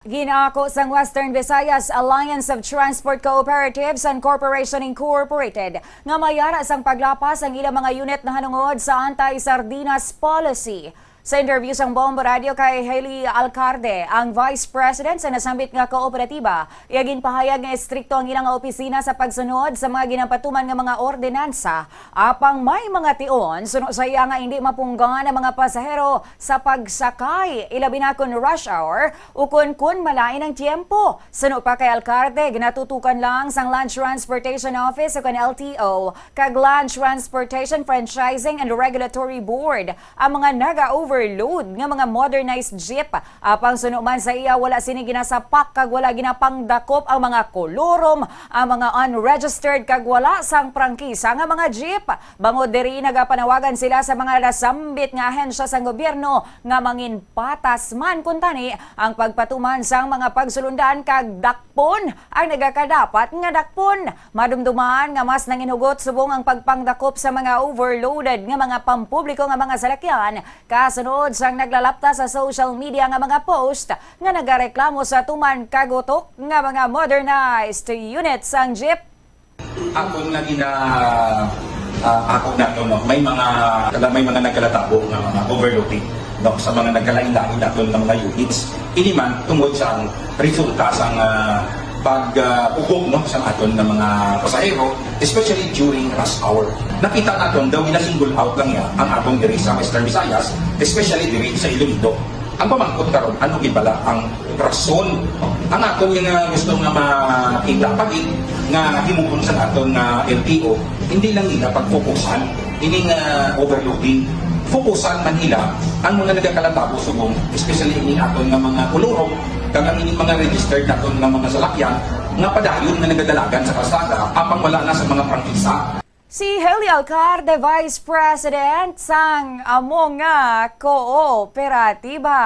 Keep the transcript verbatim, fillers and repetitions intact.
Ginako sang Western Visayas Alliance of Transport Cooperatives and Corporation Incorporated nga mayara sang paglapas ang ilang mga unit nahanungod sa anti-sardinas policy. Sa interview sang Bombo Radio kay Haley Alcarte, ang Vice President sa nasambit nga kooperatiba, iya ginpahayag nga estrikto ang ilang opisina sa pagsunod sa mga ginapatuman nga mga ordinansa, apang may mga tion suno sa iya nga hindi mapunggan ang mga pasahero sa pagsakay, ilabi na kon rush hour ukon kon malain ang tiyempo. Suno pa kay Alcarte, ginatutukan lang sang Land Transportation Office ukon L T O kag Land Transportation Franchising and Regulatory Board ang mga naga-overload nga mga modernized jeep. Apang suno man sa iya, wala sini ginasapak kag wala ginapangdakop ang mga kolorum, ang mga unregistered kag wala sang prangkisa nga mga jeep. Bangod diri, nagapanawagan sila sa mga nasambit nga ahensya sang gobyerno nga mangin patas man kuntani ang pagpatuman sang mga pagsulundan kag dakpon ang nagakadapat nga dakpon. Madumduman nga mas nanginhugot subong ang pagpangdakop sa mga overloaded nga mga pampubliko nga mga salakyan, kasunod sang naglalapta sa social media nga mga post nga nagareklamo sa tuman kag utok nga mga modernized unit sang jeep. Akon nga gina ah, ako nato, no, may mga kala may mga nagkalatabo nga mga overloading, no, sa mga nagkalain-lain naton nga mga units. Ini man tungod sa resulta sang ah, pag ah, ugok, no, sa aton nga mga pasahero, especially during rush hour. Nakita naton daw gina-single out lang ya ang aton diri sa Western Visayas, especially diri sa Iloilo. Ang pamangkot karon, ano gid bala ang rason? Ang aton nga gusto nga makita pa gid nga himuon sa aton nga L T O, hindi lang nila pagfokusan ining ah, overloading. Fokusan man nila ang mga nagakalatabo subong, especially ini aton nga mga kulurog, kag ang ining mga registered naton nga mga salakyan nga padayon nga nagadalagan sa kalsada apang wala na sa mga prangkisa. Si Haley Alcarte, Vice President sang amo nga kooperatiba.